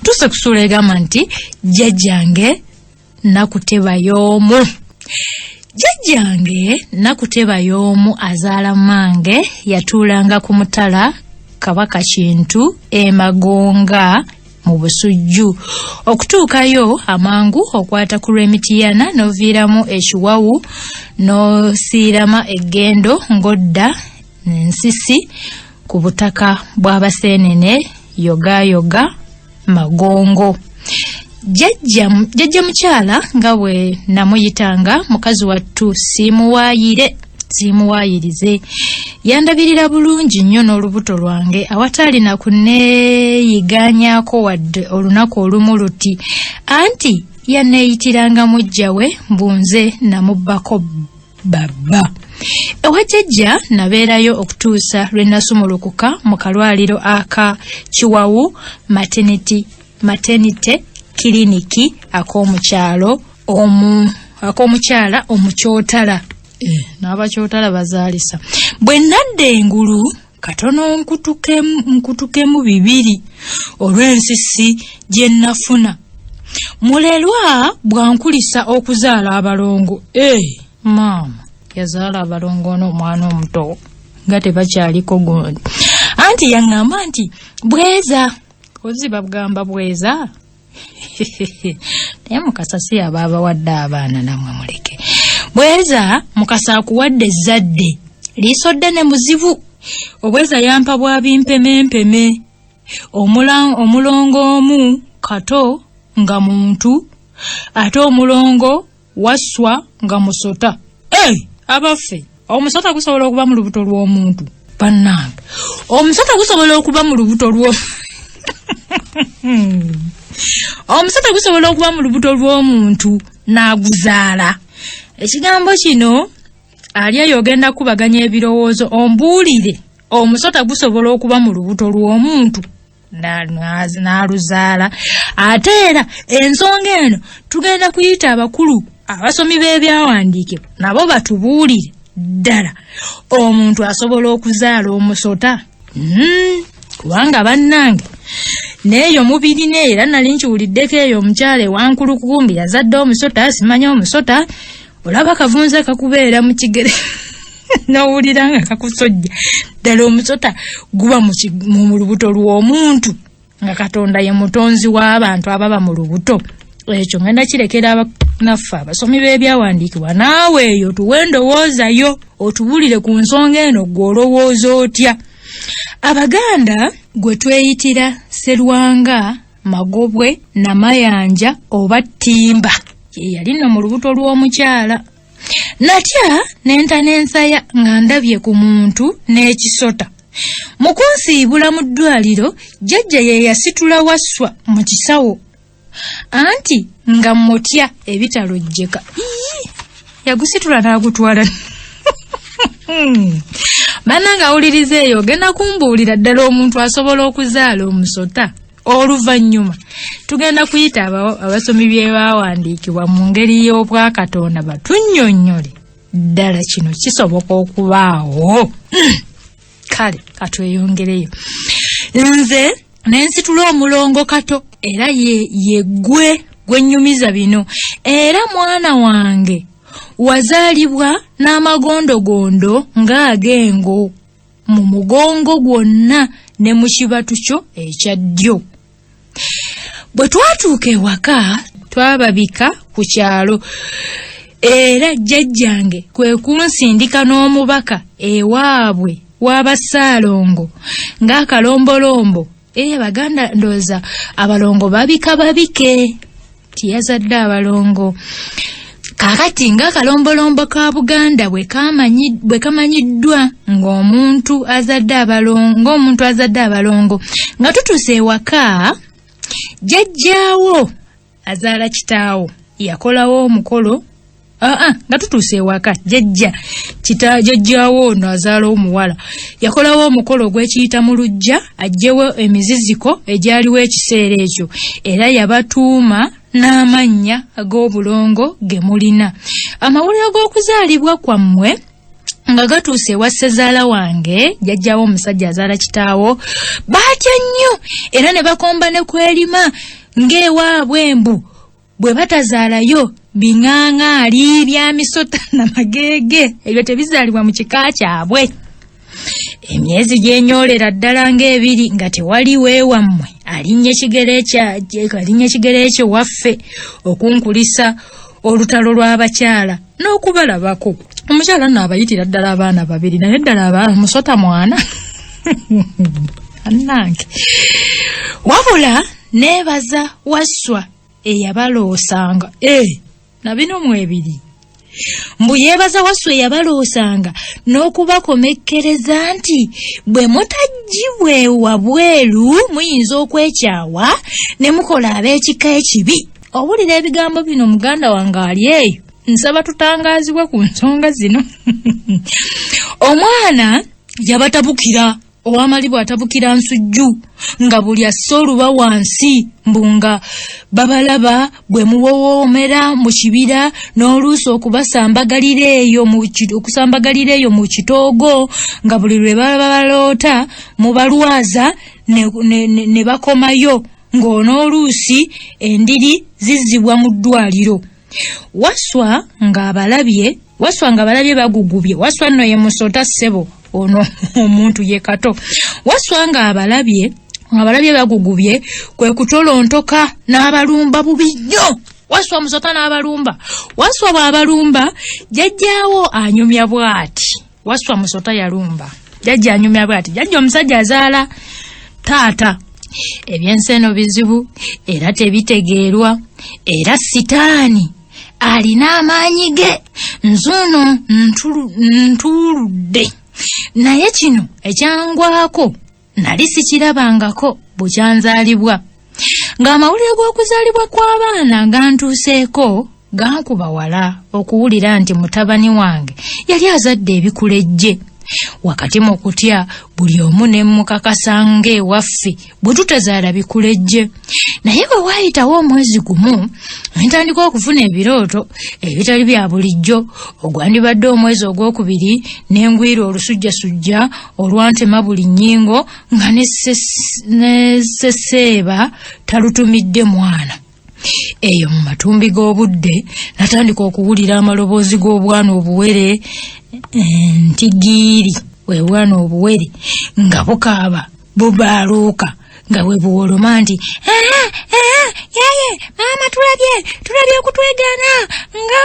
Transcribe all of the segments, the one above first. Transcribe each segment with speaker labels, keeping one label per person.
Speaker 1: Tuuse ku ssuula egamba nti jjajjange Nakuteba y'omu. Jjajjange Nakuteba y'omu azaala mmange yatuulanga ku mutala Kabaka Kintu e Magonga mu Busujju. Okutuukayo amangu okwata ku lw'Emitiyana n'oviiramu ekiwawu n'osiirama eggendo ng'odda ensisi ku butaka bw'Abaseenene yogaayoga Magongo. Jjajja mukyala nga bwe namuyitanga mukazi wattu siimuwaayire siimuwaayirize yandabirira bulungi nnyo n'olubuto lwange awataali na kuneeyigaanyaako wadde olunaku olumu luti anti yanneeyitiranga muggya we mbu nze namubbako babba. Ewa jjajja nabeerayo okutuusa lwe nasumulukuka mu kalwaliro aka Kiwawu Maternity, Maternity Kiriniki ak'omukyalo omu ak'omukyala omukyotala eh, n'abakyotala bazaalisa. Bwe nadda engulu katono nkutukemu bibiri olw'ensisi gye nnafuna. Mulerwa bw'ankulisa okuzaala abalongo. Eh, maama yazaala abalongo ono omwana omuto nga tebakyaliko gundi. Anti yaŋŋamba nti bweza, ozi bagamba bweza. Naye Mukasa si yaba abawadde abaana namwe muleke. Bweza Mukasa akuwadde ezzadde liiso ddene muzibu. Obweza yampa bwa bimpemempeme. Omulongo omu kato nga muntu ate omulongo wasswa nga musota. Hey, abaffe omusota gusobola okuba mu lubuto lw'omuntu bannange omusota gusobola okuba mu lubuto lwo omusota gusobola okuba mu lubuto lw'omuntu n'aguzaala ekigambo kino ali eyo ogenda kukubaganya ebirowoozo ombuulire omusota gusobola okuba mu lubuto lw'omuntu n'aluzaala ate era ensonga eno tugenda kuyita abakulu abasomi b'ebyawandiikibwa nabo batubuulire ddala omuntu asobola okuzaala omusota kubanga bannange n'eyo mubirina era nali nkiwuliddeko eyo omukyala ewankulukumbi yazadde omusota simanya omusota olaba kavunza kakubeera mu kigere n'owulira nga kakusojja ddala omusota guba mu lubuto lw'omuntu nga Katonda ye mutonzi w'abantu ababa mu lubuto ekyo ngenda kirekera naffe abasomi b'ebyawandiikibwa naawe eyo tuwe endowooza yo otubuulire ku nsonga eno gwe olowooza otya abaganda gwe tweyitira Serwanga Magobwe Namayanja oba Ttimba ye yali nno mu lubuto lw'omukyala Natya ne nta n'ensaya nga ndabye ku muntu n'ekisota. Mu kunsiibula mu ddwaliro, jjajja ye yasitula Wasswa mu kisawo anti nga mmutya ebitalojjeka. Ii, yagusitula n'agutwala. Bannange awuliriza eyo ogenda kumbuulira ddala omuntu asobola okuzaala omusota? Oluvannyuma tugenda kuyita abasomi by'ebyawandiikibwa mu ngeri y'obwakatonda batunnyonnyole ddala kino kisoboka okubaawo. Kale katweyongereyo. Nze ne nsitula omulongo kato era ye ggwe gwe nnyumiza bino era mwana wange wazaalibwa n'amagondogondo ng'ag'engo mu mugongo gwonna ne mu kibatu kyo ekya ddyo. Bwe twatuuka ewaka twababika ku kyalo era jjajjange kwe kunsindika n'omubaka ewaabwe w'Abassaalongo ng'akalombolombo. Abaganda ndowooza abalongo babika babike tiyazadde abalongo. Kaakati ng'akalombolombo ka Buganda bwe kamanyiddwa ng'omuntu azadde abalongo, ng'omuntu azadde abalongo, nga tutuuse ewaka jjajjaawo azaala kitaawo yakolawo omukolo. Aa, nga tutuuse ewaka jjajja kita jjajjaawo ono azaala omuwala yakolawo omukolo ogw'ekiyita mu luggya aggyewo emiziziko egyaliwo ekiseera ekyo era yabatuuma n'amannya ag'obulongo ge mulina. Amawulire g'okuzaalibwa kwammwe Nga gatuuse ewa ssezaala wange, jjajjaawo omusajja azaala kitaawo, baatya nnyo era ne bakomba ne kwerima ng'ewaabwe mbu bwe batazaalayo biŋaaŋaali bya misota na mageege, ebyo tebizaalibwa mu kika kyabwe. Emyezi gyenyoolera ddala ng'ebiri nga tewali weewammwe alinnye kigere ekyo waffe okunkulisa olutalo lw'abakyala n'okubalabako. Omukyala nno abayitira ddala abaana babiri, naye ddala musota mwana annange. Wabula neebaza Wasswa eyabaloosanga na bino mwebiri. Mbu yeebaza Wasswa eyabaloosanga n'okubakomekkereza nti bwe mutaggyibwa wabweru muyinza okwekyawa ne mukola ab'ekika ekibi. Owulira ebigambo bino muganda wange ali eyo, nsaba tutangaazibwe ku nsonga zino. Omwana yabatabukira ow'amali bw'atabukira nsujju nga buli assa oluba wansi, mbu nga babalaba bwe muwowoomera mu kibira n'oluusi okubasambagalira eyo mu okusambagalira eyo mu kitoogo, nga buli lwe baba baloota mubalwaza ne bakomayo, ng'onooluusi endiri zizzibwa mu ddwaliro. Wasswa ng'abalabye, Wasswa ng'abalabye bagugubye. Wasswa nno ye musota ssebo, ono omuntu ye Kato. Wasswa ng'abalabye bagugubye kwe kutolontoka n'abalumba bubi nnyo. Wasswa musota n'abalumba. Wasswa bw'abalumba, jjajjaawo anyumya bw'ati. Wasswa musota yalumba. Jjajja anyumya bw'ati. Jjajja omusajja azaala taata. Ebyensi eno bizibu era tebitegeerwa, era sitaani alina amaanyi ge. Nzuuno ntuuludde, naye kino ekyangwako nali sikirabangako bukyanzaalibwa. Ng'amawulire g'okuzaalibwa kw'abaana gantuuseeko, gankuba wala okuwulira nti mutabani wange yali azadde ebikulejje. Wakati mu kutya buli omu ne mukakasa ng'ewaffe bwe tutazaala bikulejje. Naye bwe waayitawo omwezi gumu ne ntandika okufuna ebirooto ebitali bya bulijjo. Ogwandibadde omwezi ogwokubiri ne ngwira olusujjasujja olwantema buli nnyingo nga ne sseseeba talutumidde mwana. Eyo mu matumbi g'obudde natandika okuwulira amaloboozi g'obwana obuwere, ntigiiri bwe bwana obuwere nga bukaaba bubaaluuka nga bwe buwoloma nti yaaye maama tulabye okutwegaana nga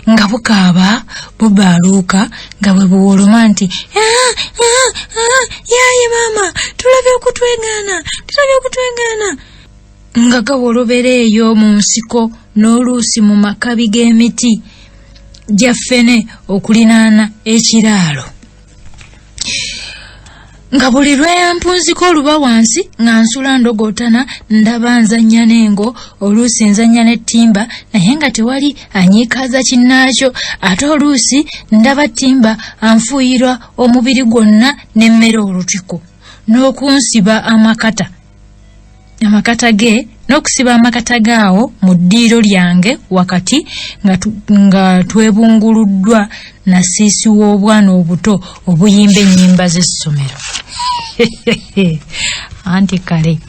Speaker 1: nga bukaaba bubaaluuka nga bwe buwoloma nti yaaye maama tulabye okutwegaana, tulabye okutwegaana, nga gawolobera eyo mu nsiko n'oluusi mu makabi g'emiti gya ffene okulinaana ekiraalo. Nga buli lwe mpunzika oluba wansi nga nsula ndogotana, ndaba nzannya n'engo, oluusi nzannya n'ettimba naye nga tewali anyiikaaza kinnaakyo, ate oluusi ndaba ttimba anfuuyirwa omubiri gwonna n'emmere olutiko n'okunsiba amakata amakata ge n'okusiba amakata gaawo mu ddiiro lyange wakati nga twebunguluddwa na siisi w'obwana obuto obuyimba ennyimba z'essomero. Anti kale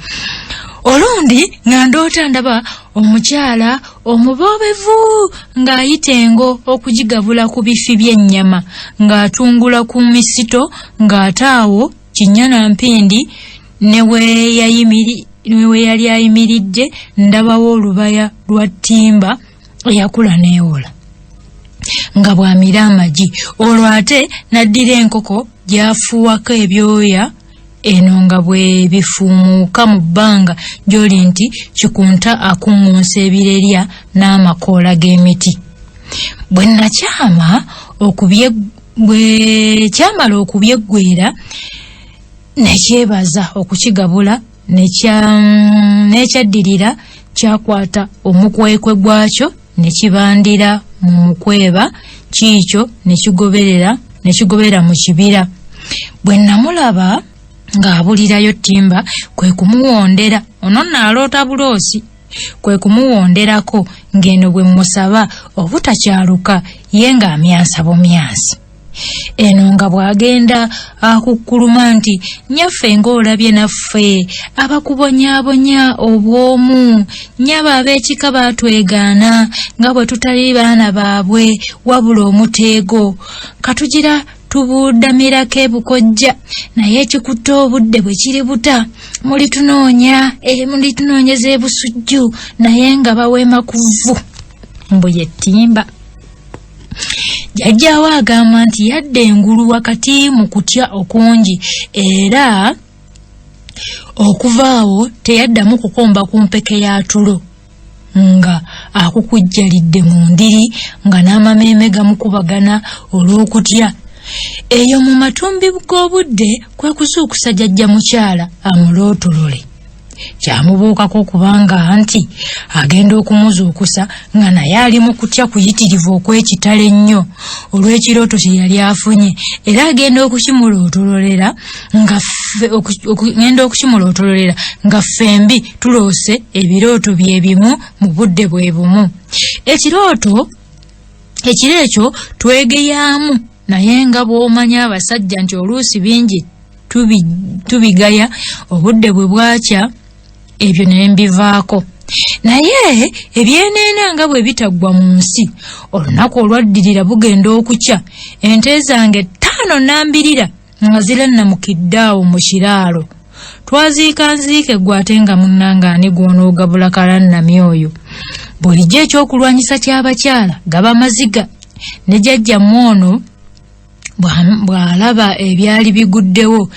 Speaker 1: olundi nga ndoota ndaba omukyala omuboobevu ng'ayita engo okugigabula ku bifi by'ennyama, ng'atungula ku misito, ng'ate awo kinnya na mpindi ne we yali ayimiridde ndabawo olubaya lwa ttimba eyakula n'ewola nga bw'amira amagi. Olwo ate n'addira enkoko gy'afuuwako ebyoya eno nga bwe bifuumuuka mu bbanga gy'oli nti kikunta akuŋŋunsa ebirerya n'amakoola g'emiti. Bwe nakyama okubye bwe kyamala okubyeggwera Nekyebaza okukigabula n'ekyaddirira kyakwata omukwekwe gwakyo ne kibandira mu mukweba kiikyo ne kigoberera ne kigobera mu kibira. Bwe namulaba ng'abulirayo ttimba kwe kumuwondera ono nno aloota buloosi kwe kumuwonderako ng'eno bwe mmusaba obutakyaluka ye ng'amyansa bumyansi. Eno nga bw'agenda akukkuluma nti nnyaffe ng'olabye naffe abakubonyaabonya obw'omu nnyabo ab'ekika baatwegaana nga bwe tutali baana baabwe wabula omuteego katugira tubuudamirako ebukojja naye ekikutte obudde bwe kiri buta mulitunoonya eh, mulitunoonyeza ebusujju naye nga baweema ku vvu mbu yettimba. Jjajjaawe agamba nti yadda engulu wakati mu kutya okungi era okuva awo teyaddamu kukomba ku mpeke ya tulo nga akukujjalidde mu ndiri nga n'amameeme gamukubagana olw'okutya. Eyo mu matumbi g'obudde kwe kuzuukusa jjajja mukyala amulootolole. Kyamubuukako kubanga nti agenda okumuzuukusa nga naye ali mu kutya kuyitirivu okw'ekitalo ennyo olw'ekirooto kye yali afunye era agenda okukimulootololera nga ngenda okukimulootololera nga ffembi tuloose ebirooto bye bimu mu budde bwe bumu. Ekirooto ekiro ekyo twegeyaamu naye nga bw'omanya abasajja nti oluusi bingi tubigaya obudde bwe bwakya ebyo ne mbivaako naye ebyeneena nga bwe bitaggwa mu nsi olunaku olwaddirira bugenda okukya ente zange ttaano nambirira nga zirannamukidde awo mu kiraalo twaziika nziike gwe ate nga munnange ani gw'onoogabula kalannami oyo bulijjo ekyokulwanyisa ky'abakyala gaba maziga ne jajjammwe ono bw'alaba ebyali biguddewo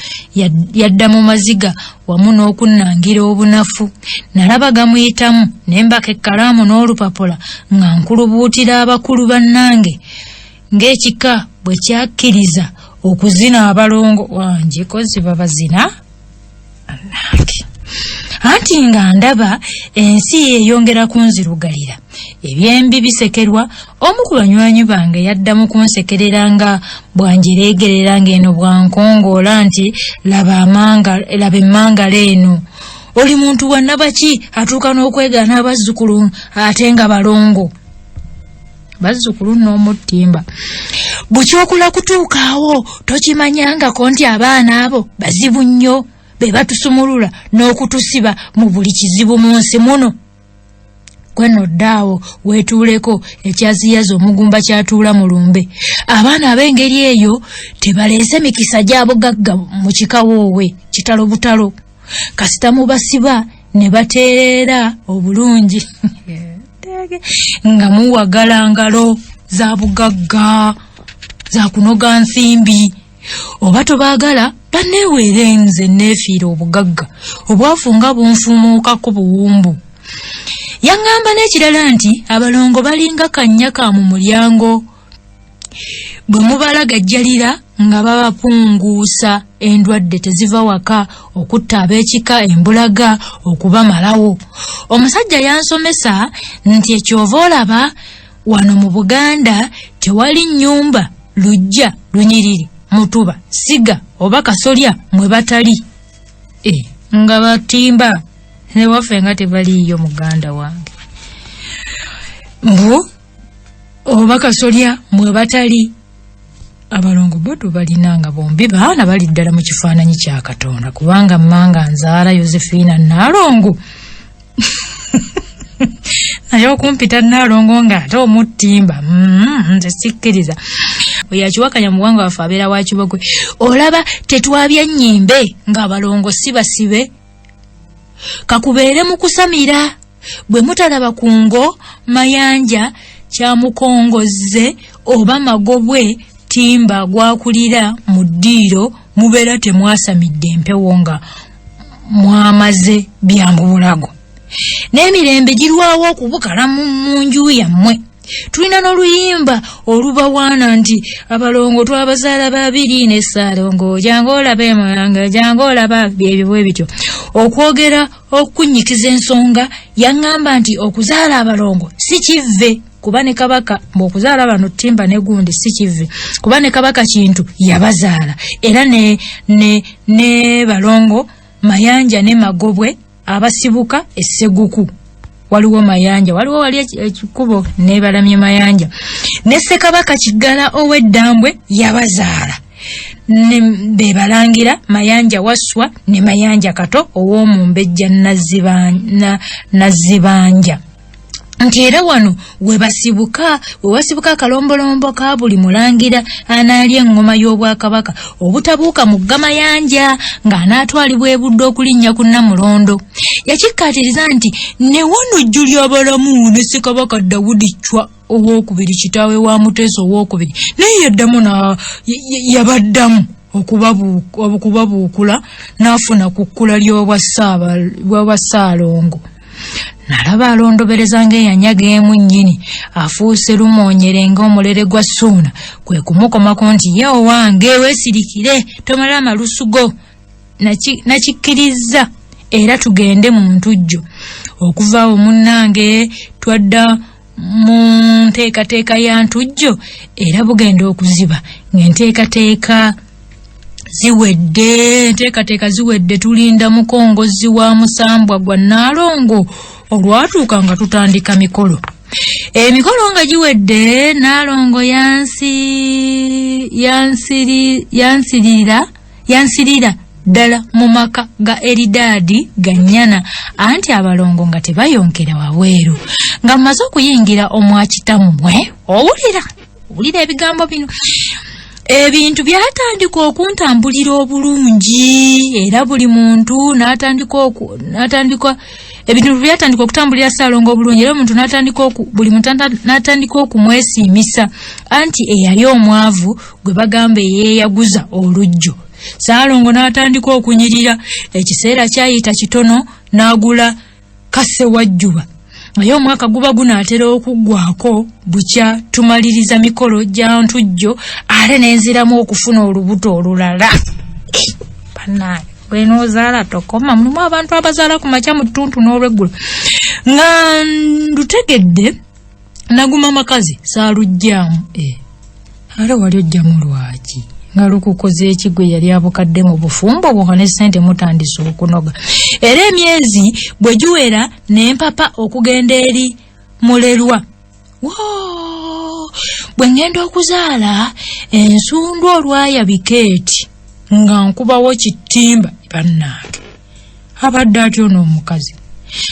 Speaker 1: yadda mu maziga wamu n'okunnangira obunafu nalaba gamuyitamu ne mbaka ekkalaamu n'olupapula nga nkulubuutira abakulu bannange ng'ekika bwe kyakkiriza okuzina abalongo wanjiko ziba bazina Bannange. Anti nga ndaba ensi yeeyongera kunzirugalira. Ebyembi bisekerwa, omu ku banywanyi bange yaddamu kunsekerera nga bw'anjereegerera ng'eno bw'ankongoola nti laba amanga, laba emmangala eno. Oli muntu wa nnabaki atuuka n'okwegaana abazzukulu ate nga balongo? Bazzukulu n'omuttimba. Bukya okula kutuuka awo tokimanyangako nti abaana abo bazibu nnyo be batusumulula n'okutusiba mu buli kizibu mu nsi muno. Kweno ddaawo weetuuleko ekyaziyaza omugumba kyatuula mu lumbe. Abaana ab'engeri eyo tebaleese mikisa gya bugagga mu kika woowe kitalo butalo. Kasita mubasiba ne batereera obulungi nga muwagala ngalo za bugagga za kunoga nsimbi oba tobaagala banneeweere nze neefiira obugagga obwavu nga bunfumuukako buwumbu. Yaŋŋamba n'ekirala nti abalongo balinga kannya ka mu mulyango bwe mubalagajjalira nga babapunguusa endwadde teziva waka okutta ab'ekika embulaga okubamalawo. Omusajja yansomesa nti ekyova olaba wano mu Buganda tewali nnyumba luggya lunyiriri mutuba siga oba kasolya mwe batali e, nga batimba newaffe nga tebaliiyo muganda wange mbu oba kasolya mwe batali abalongo bo tubalina nga bombi baana bali ddala mu kifaananyi kya Katonda kubanga mmanga nzaala Yosefiina Nnaalongo naye okumpita Nnaalongo ng'ate omuttimba mm, nze sikkiriza oyo akiwakanya mu ggwanga waffe abeera wa kibogwe olaba tetwabya nnyimbe ng'abalongo si basibe kakubeere mu kusamira Bwe mutalaba ku ngo Mayanja kyamukongozze oba Magobwe ttimba gw'akulira mu ddiiro mubeera temwasamidde mpewo nga mwamaze bya mu bulago. N'emirembe girwawo okubukala mu nju yammwe. Tulina n'oluyimba olubawaana nti abalongo twabazaala babiri ne Ssaalongo, jangu olaba emwange, jangu olaba, byebyo bwe bityo. Okwogera okunnyikiza ensonga, yaŋŋamba nti okuzaala abalongo si kivve, kuba ne Kabaka, mbu okuzaala bano Ttimba ne gundi si kivve, kuba ne Kabaka Kintu yabazaala, era ne, ne, ne balongo Mayanja ne Magobwe abasibuka Esseguku. Waliwo Mayanja, waliwo wali ekikubo nebalamye Mayanja, ne Ssekabaka Kiggala ow'Eddambwe yabazaala, ne bebalangira Mayanja Wasswa ne Mayanja Kato ow'Omumbejja Nazzibanja, nti era wano webasibuka, wewasibuka akalombolombo ka buli mulangira anaalya eŋŋoma y'Obwakabaka obutabuuka mu Mayanja ng'anaatwalibwa ebudde okulinnya ku Nnamulondo. Yakikkaatiriza nti ne wano jju ly'abalamu ne Ssekabaka Dawudi Chwa Owokubiri, kitaawe wa Muteesa Owokubiri, naye yaddamu yabaddamu okubabuukula n'afuna ku kkula ly'obwa Ssaalongo. Nalaba alondobereza ng'eyanyaga emu nnyini, afuuse lumoonyere ng'omulere gwa Ssuuna. Kwe kumukomako nti, "Ye owange, weesirikire, tomala amalusu go." Nakikkiriza era tugende mu ntujjo. Okuva awo munnange twadda mu nteekateeka ya ntujjo, era bugenda okuziba ng'enteekateeka ziwedde, enteekateeka ziwedde, tulinda mukongozi wa musambwa gwa Naalongo. Olwatuuka nga tutandika mikolo. Emikolo nga giwedde, Naalongo yansi yansiri yansirira yansirira ddala mu maka ga Eridaadi Gannyana, anti abalongo nga tebayonkera wabweru. Nga mmaze okuyingira omwakitammwe, owulira owulira ebigambo bino, ebintu byatandika okuntambulira obulungi, era buli muntu n'atandika n'atandika, ebintu byatandika okutambulira Ssaalongo obulungi, era omuntu n'atandika buli muntu n'atandika okumwesiimisa, anti eyali omwavu gwe bagamba eyeeyaguza olujjo. Ssaalongo n'atandika okunyirira. Ekiseera kyayita kitono n'agula Kasewajjuba, naye omwaka guba gunaatera okuggwako, bukya tumaliriza mikolo gya ntujjo, ate nenziramu okufuna olubuto olulala. Bannange, bwenoozaala tokoma. Mulimu abantu abazaala ku makya, mu ttuntu n'olweggulo. Nga ndutegedde, naguma makazi, saalugjamu. Ate wali ojjamu lwaki nga lukukoze ekigwe? Yali abukadde mu bufumbo bwo ne ssente mutandise okunoga. Era emyezi bwe giwera nempapa okugenda eri mulerwa. Woo! Bwe ŋŋenda okuzaala, ensundu olwayabika eti nga nkubawo kitimba. Bannange, abadde atyo n'omukazi,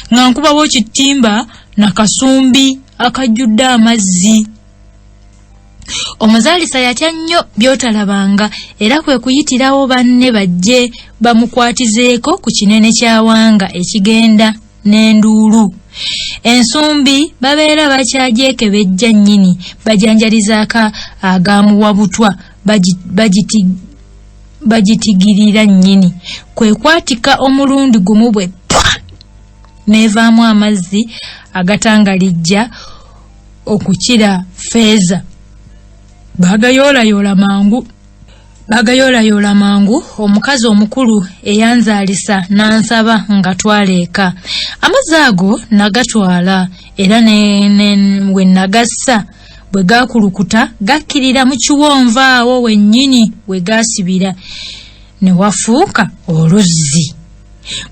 Speaker 1: nga nkubawo kitimba nakasumbi akajjudde amazzi. Omuzaalisa yatya nnyo by'otalabanga, era kwe kuyitirawo banne bajje bamukwatizeeko ku kinene ky'awanga ekigenda n'enduulu. Ensumbi babeera bakyagyekebejja nnyini, bajanjalizaako agamuwabutwa, bagitigirira nnyini, kwe kwatika omulundi gumu bwe pwa, n'evaamu amazzi agatangalijja okukira feeza. Bagayoolayoola mangu, bagayoolayoola mangu. Omukazi omukulu eyanzaalisa n'ansaba nga twala eka. Amazzi ago nagatwala, era we nagassa bwe gakulukuta gakkirira mu kiwonvu awo wennyini we gasibira, ne wafuuka oluzzi.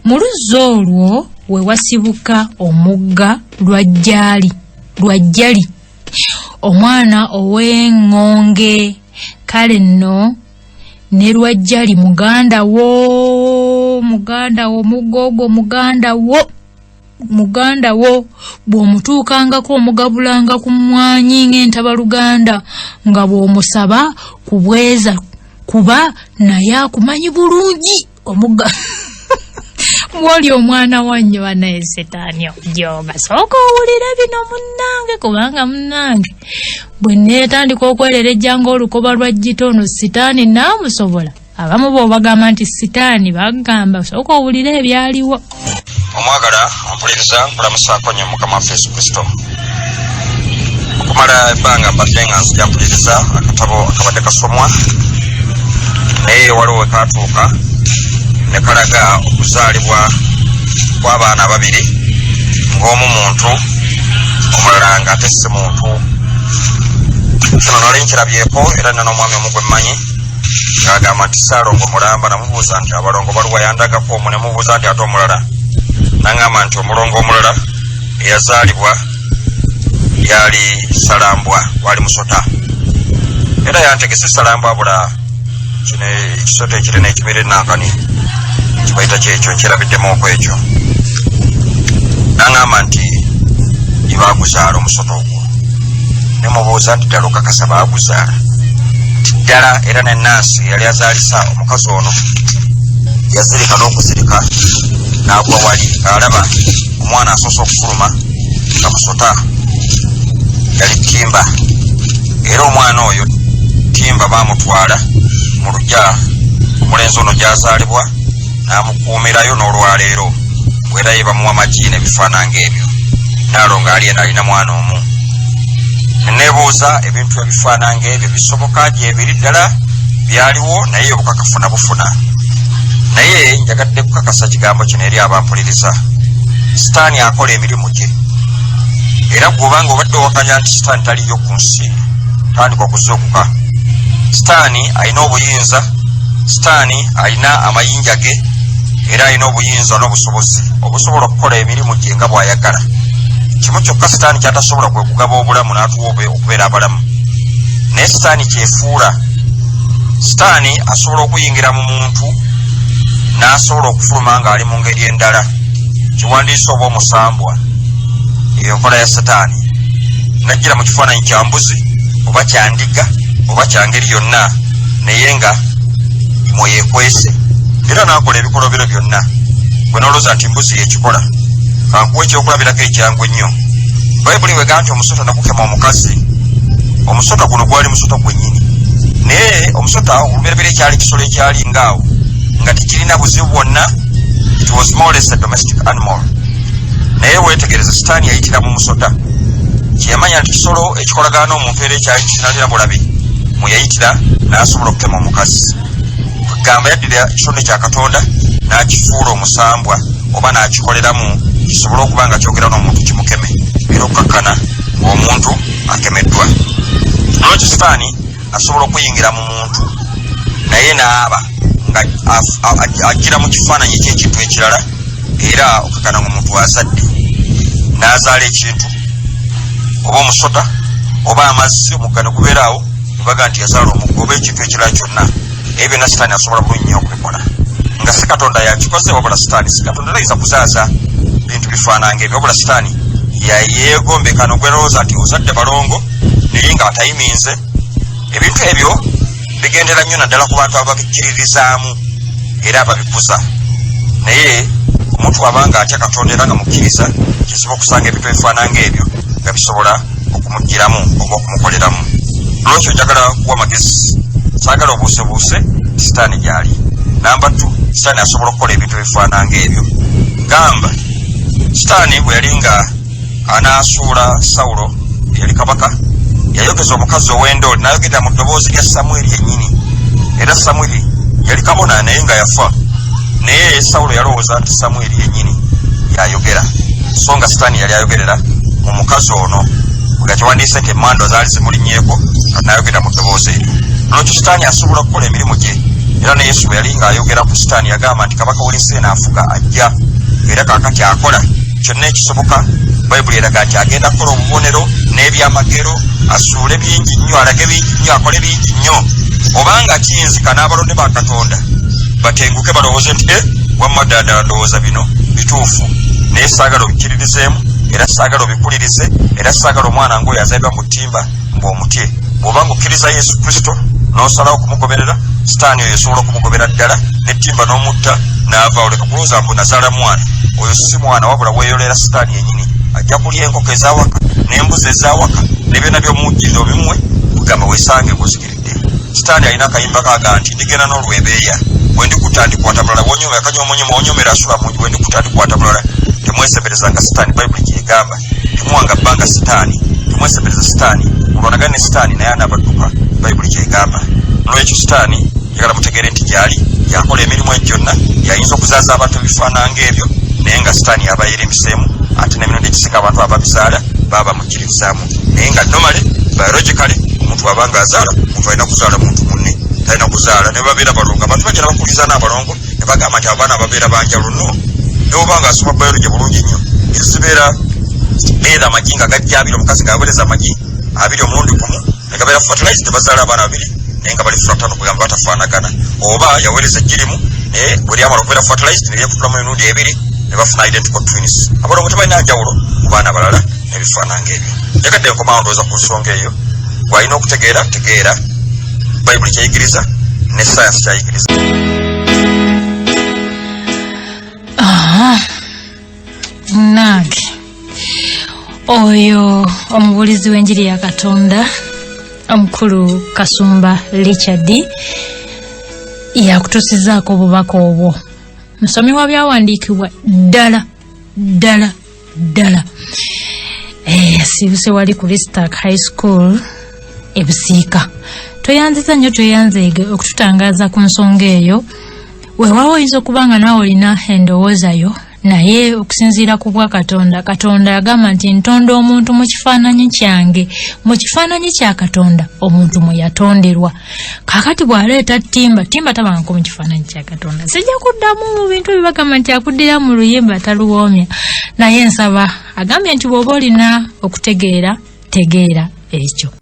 Speaker 1: Mu luzzi olwo we wasibuka omugga Lwajjaali, Lwajjali, omwana ow'eŋŋonge. Kale nno ne Lwajjali muganda wo, muganda wo, mugga ogwo muganda wo, muganda wo. Bw'omutuukangako omugabulanga ku mmwanyi ng'entabaluganda, nga bw'omusaba kubweza, kuba naye akumanyi bulungi omugga bw'oli omwana wannyo. Banaye, setaani okujoga. Sooka owulire bino munnange, kubanga munnange bwe neetandika okwererejja ng'olukoba lwa ggita, ono sitaani naamusobola. Abamu bo bagamba nti sitaani, bagamba sooka owulire ebyaliwo.
Speaker 2: Omwagala ampuliriza, nkulamusaako nnyo Mukama waffe Yesu Kristo. Okumala Okumala ebbanga mbadde nga nzija mpuliriza akatabo akabadde kasomwa, naye waliwo wekatuuka ne kalaga okuzaalibwa kw'abaana ababiri, ng'omu muntu, omulala nga ate si muntu. Kino nali nkirabyeko, era nina n'omwami omu gwe mmanyi ng'agamba nti Ssaalongo mulamba. Namubuuza nti abalongo baluwa? Yandagako omu. Ne mubuuza nti ate omulala? Naŋŋamba nti omulongo omulala eyazaalibwa yali Ssalambwa, wali musota. Era yantegese Ssalambwa abula kino ekisota ekinene ekimira enankani kibayita kyekyo, nkyerabiddemu okwekyo. Naŋŋamba nti gyebaguzaala omusota ogwo. Nemubuuza nti ddala okakasa baaguzaala? Nti ddala. Era nenansi yali azaalisa omukazi ono yazirika n'okuzirika n'agwa wali ng'alaba omwana asoose okufuluma nga musota, yali Timba. Era omwana oyo Timba baamutwala mu lujja omulenzi ono gy'azaalibwa, n'amukuumirayo n'olwaleero, era ye bamuwa magi n'ebifaananga ebyo. Naalongo ali eno alina mwana omu. Neneebuuza ebintu ebifaananga ebyo bisoboka gyebiri ddala byaliwo, naye obukakafu nabufuna. Naye njagadde kukakasa kigambo kino eri abampuliriza: Sitaani akola emirimu gye, era gwobanga obadde owakanya nti Sitaani taliyo ku nsi, tandika okuzuukuka. Sitaani alina obuyinza, Sitaani alina amayinja ge, era alina obuyinza n'obusobozi obusobola okukola emirimu gye nga bw'ayagala. Kimu kyokka Sitaani kyatasobola kwe kugaba obulamu n'atuwa okubeera abalamu. Naye Sitaani kyefuula. Sitaani asobola okuyingira mu muntu n'asobola okufuluma ng'ali mu ngeri endala, kiwandiisa oba omusambwa. Eyo nkola ya Sitaani. Najjira mu kifaananyi kya mbuzi oba kya ndiga oba kya ngeri yonna, naye nga mweyekwese, era n'akola ebikolobero byonna bwe nolowooza nti mbuzi yekikola. Kankuwa ekyokulabirako ekyangu ennyo. Bayibuli wega nti omusota nagukema omukazi. Omusota guno gwali musota gwennyini, naye omusota olubereberye kyali kisolo ekyali ngaawo nga tekirina buzibu bwonna. It was more or less a domestic animal. Naye weetegereza, Sitaani yayitira mu musota kyeyamanya nti kisolo ekikolagana n'omuntu, era ekyali kinalina bulabe, mwe yayitira n'asobola okukema omukazi. Kugamba yaddira ekitonde kya Katonda n'akifuula omusambwa oba n'akikoleramu kisobole okuba nga kyogera n'omuntu kimukeme, era okukakkana ng'omuntu akemeddwa. Lwaki Sitaani asobola okuyingira mu muntu naye n'aba nga ajjira mu kifaananyi ekyekintu ekirala, era okakkana nga omuntu azadde n'azaala ekintu oba omusota oba amazzi, omugga ne gubeeraawo, nebaga nti yazaala omugga oba ekintu ekirala kyonna? Ebyo byonna Sitaani asobola bulungi nnyo okubikola nga si Katonda yakikoze, wabula Sitaani. Si Katonda tayinza kuzaaza bintu bifaananga ebyo, wabula Sitaani yayeegombeka nogwerowooza nti ozadde balongo, naye nga atayiminze. Ebintu ebyo bigendera nnyo naddala ku bantu ababikkiririzaamu era ababikuza. Naye omuntu wabanga atya Katonda era nga mukkiriza, kizibu okusanga ebintu ebifaananga ebyo nga bisobola okumugiramu oba okumukoleramu. Lwekyo njagala kuwa magezi, saagala obuusebuuse Sitaani gyali. Namba 2, Sitaani asobola okukola ebintu ebifaananga ebyo. Gamba Sitaani bwe yali nga anaasuula Sawulo eyali kabaka, yayogeza omukazi ow'endooli n'ayogerera mu ddoboozi lya Samwiri yennyini. Era Samwiri yali kabona naye nga yafa, naye Sawulo yalowooza nti Samwiri yennyini yayogera, so nga Sitaani yali ayogerera mu mukazi ono nga kiwandiise nti emandwa zaali zimulinnyeeko n'ayogera mu ddoboozi eryo. Lwekyo Sitaani asobola okukola emirimu gye. Era ne Yesu bwe yali ng'ayogera ku Sitaani yagamba nti kabaka w'ensi eno afuga ajja, era kaakati akola kyonna ekisoboka. Bayibuli eraga nti agenda kukola obubonero n'ebyamagero, asuule bingi nnyo, alage bingi nnyo, akole bingi nnyo, obanga kiyinzika n'abalonde ba Katonda batenguke balowooze nti e wamma ddala ndowooza bino bituufu. Naye saagala obikkiririzeemu, era saagala obikulirize, era saagala omwana ng'oyo azaalibwa mu ttimba ng'omutye. Bw'oba ng'okkiriza Yesu Kristo n'osalawo okumugoberera, Sitaani oyo osobola okumugobera ddala n'ettimba n'omutta n'ava. Oleka kulowooza mbu nazaala mwana. Oyo si mwana, wabula weeyolera Sitaani yennyini. Ajja kulya enkoko ez'awaka n'embuzi ez'awaka ne byonna by'omujjirira obimuwe, kugamba weesange ng'ozikiridde. Sitaani alina akayimba kaga nti ndigenda n'olwebeeya, bwe ndikutta ndikwata mulala, wonyomera kanyomonyoma wonyomera asula mungi, bwe ndikutta ndikwata mulala. Temwesemberezanga Sitaani, Bayibuli kyegamba. Temuwanga bbanga Sitaani, temwesembereza Sitaani. Mulwanagane ne sitaani naye anaabadduka, Bayibuli kyegamba. Nolwekyo sitaani njagala mutegeere nti gyali, yakola emirimu egyo gyonna, yayinza okuzaaza abantu ebifaanana ng'ebyo, naye nga sitaani yaba yerimbiseemu. Ate n'emirundi egisinga abantu ababizaala baba bamukkiririzaamu, naye nga normally, biologically, omuntu aba nga azaala omuntu alina kuzaala muntu munne, talina kuzaala ne babeera balongo. Abantu bajja nabakuliza n'abalongo ne bagamba nti abaana babeera banjawulo. No, ne oba nga asoma biology bulungi nnyo, ezo zibeera either amagi nga gajja abiri, omukazi nga aweereza amagi abiri omulundi gumu ne gabeera fertilized, ne bazaala abaana babiri naye nga bali fraternal, kugamba batafaanagana, oba yaweereza eggi limu naye bwe lyamala okubeera fertilized ne lyekutulamu emirundi ebiri ne bafuna identical twins. Abalongo tebalina njawulo ku baana balala n'ebifaanana ng'ebyo. Njagadde nkomawo ndowooza ku nsonga eyo. Bw'alina okutegeera, tegeera Bayibuli kyeyigiriza ne sayansi kyayigiriza.
Speaker 1: Nange oyo omubuulizi w'enjiri ya Katonda omukulu Kasumba Richard yakutusizaako obubaka obwo. Musomi wa byawandiikibwa ddala ddala ddala. Asiibuse wali ku Listak High School ebusiika. Tweyanziza nnyo, tweyanzeege okututangaaza ku nsonga eyo. Weewaawo oyinza okuba nga naawe olina endowooza yo, naye okusinziira ku bwa Katonda, Katonda yagamba nti ntonda omuntu mu kifaananyi kyange. Mu kifaananyi kya Katonda omuntu mwe yatonderwa. Kaakati bw'aleeta ttimba, ttimba tabangako mu kifaananyi kya Katonda. Sijja kuddamu mu bintu ebyo, bagamba nti akuddira mu luyimba taluwoomya, naye nsaba agambye nti bw'oba olina okutegeera, tegeera ekyo.